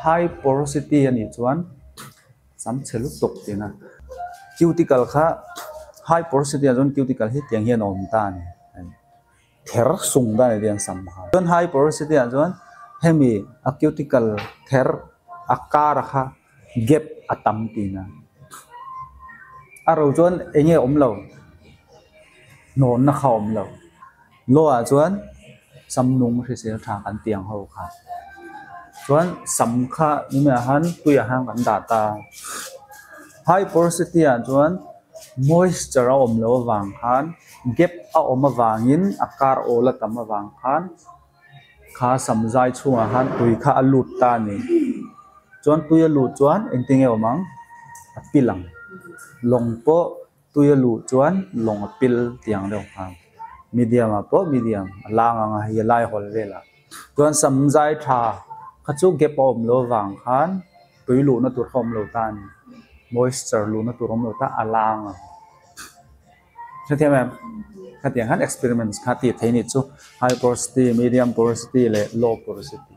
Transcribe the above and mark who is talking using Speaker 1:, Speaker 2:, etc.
Speaker 1: High porosity a nih chuan sam chhe lutuk tihna. Cuticle kha high porosity ah chuan cuticle hi tiang hian a awm ta a ni. Ther sung ta a ni tiang sam kha. Chuan high porosity ah chuan hemi a cuticle ther a kar kha gap a tam tihna. A ro chuan eng nge awm lo, hnawnna kha a awm lo. Law ah chuan sam nung hrisel tha kan ti ang ho kha. Chuan sam kha tunah han tuiah han kan dah ta a. High porosity ah chuan moisture a awm loh avang khan gap a awm avangin a kar awl a tam avang khan kha sam zai chhungah khan tui kha a lut ta a ni. Chuan tui a luh chuan engtin nge awm ang? A pil ang. Lawng pawh Tui a luh chuan lawng a pil tiang deuh nghal. Medium ah pawh medium a lang ang a hei a lai hawl velah. Chuan sam zai tha kha chu gap a awm lo avang khan tui luhna tur kha awm lo ta a ni. Moisture luhna tur awm lo ta a lang ang. Hrethiam em? Khatiang khan experiments kha tih theih a nih chu high porosity, medium porosity leh low porosity.